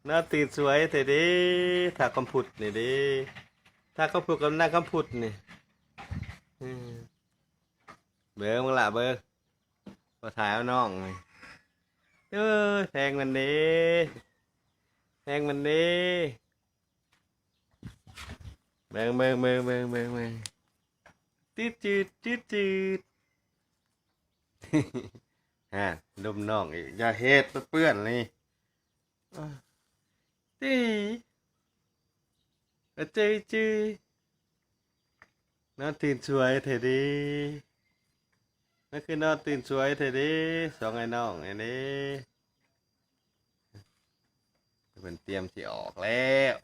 ນອນຕື່ນສວຍແທ້ເດ້ ທ້າວຄຳພຸດນີ້ເດ້ ທ້າວຄຳພຸດກັບນາງຄຳພຸດນີ້ ເອີ ເບິ່ງ ເບິ່ງລະເບິ່ງ ບໍ່ຖ່າຍເອົານ້ອງນີ້ ເອີ ແພງມັນເດ້ ແພງມັນເດ້ ເບິ່ງ ເບິ່ງ ເບິ່ງ ເບິ່ງ ເບິ່ງ ເບິ່ງ ຈືດໆ ຈືດໆ ຫາ ລົມນ້ອງອີກ ຢ່າເຮັດ ມັນເປື້ອນນີ້ ອາ ຕີ ອາ ຈືດໆ ນອນຕື່ນສວຍແທ້ເດ້ ມັນຄືນອນຕື່ນສວຍແທ້ເດ້ ສອງອ້າຍນ້ອງນີ້ເດ້. ເພິ່ນຕຽມຊິອອກແລ້ວ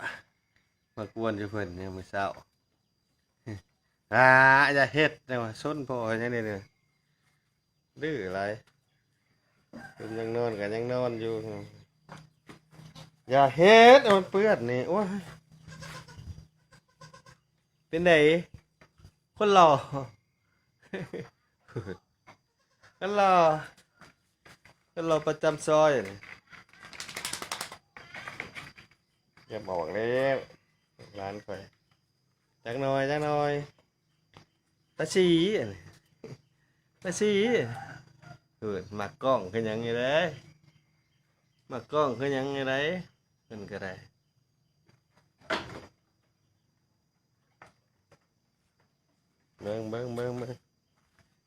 ມາກວນຢູ່ເພິ່ນຍາມມື້ເຊົ້າ ອາ ຢ່າເຮັດ ແນວຊົນພໍ່ເຮັດຫຍັງນີ້ ດື້ຫຼາຍ ເພິ່ນຍັງນອນກໍຍັງນອນຢູ່ ຢ່າເຮັດ ມັນເປື້ອນນີ້ ໂອ້ຍ ເປັນໃດ ຄົນຫຼໍ່ ຄັນລາວ ຄັນລາວປະຈຳຊອຍນີ້ ເກັບອອກແລ້ວ ຫຼານຂ້ອຍ ຈັກໜ່ອຍ ຈັກໜ່ອຍ ຕາສີ ຕາສີ ເອີ ມັກກ້ອງຄືຫຍັງນີ້ເດ້ ມັກກ້ອງຄືຫຍັງນີ້ເດ້ ເພິ່ນກໍໄດ້. ເບິ່ງ ເບິ່ງ ເບິ່ງ ເບິ່ງ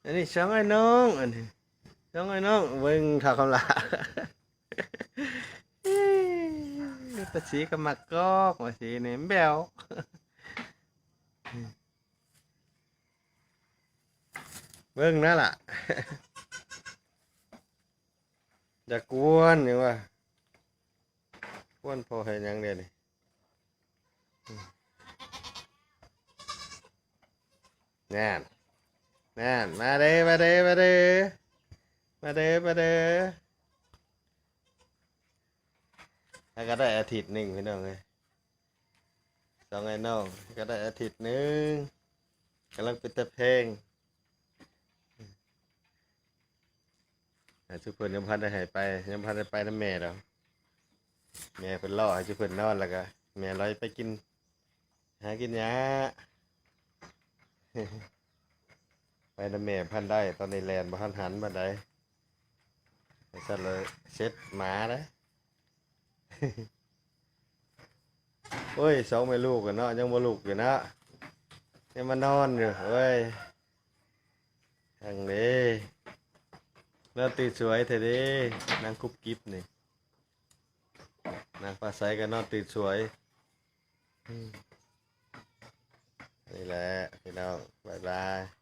ອັນນີ້ຊ່ອງອ້າຍນ້ອງ ອັນນີ້ຊ່ອງອ້າຍນ້ອງ ເບິ່ງທ້າວຄຳຫຼ້າ ຕາສີກໍມັກກອກ ວ່າສີນີ້ແບວ ເບິ່ງນະລະ ຢ່າກວນ ຍັງວ່າ ກວນພໍ່ເຮັດຫຍັງເດນີ້. ນັ້ນ ນັ້ນ ມາເດີ ມາເດີ ມາເດີ ມາເດີ ມາເດີ ຫາກໍໄດ້ອາທິດໜຶ່ງ ພີ່ນ້ອງເອີຍ ສອງອ້າຍນ້ອງ ກໍໄດ້ອາທິດໜຶ່ງ ກຳລັງເປັນຕາແພງ. ໃຫ້ຊຸເພິ່ນຍັງບໍ່ທັນໄດ້ໃຫ້ໄປ ຍັງບໍ່ທັນໄດ້ໄປນຳແມ່ດອກ ແມ່ເພິ່ນລໍໃຫ້ຊຸເພິ່ນນອນ ແລ້ວກໍແມ່ລອຍໄປກິນ ຫາກິນຫຍ້າ ໄປນຳແມ່ບໍ່ທັນໄດ້ ຕອນນີ້ແລ່ນບໍ່ທັນຫັນປານໃດ ໄປຊັ້ນເລີຍເຊັດໝາເດ້. ໂອ້ຍ ສອງແມ່ລູກເນາະ ຍັງບໍ່ລຸກຢູ່ເນາະ ຍັງມານອນຢູ່ ໂອ້ຍ ທັງເດ້ ນອນຕື່ນສວຍແທ້ເດ້ ນາງກຸບກິບນີ້ ນາງຟ້າໃສກໍນອນຕື່ນສວຍ ນີ້ແຫຼະພີ່ນ້ອງ ບາຍບາຍ.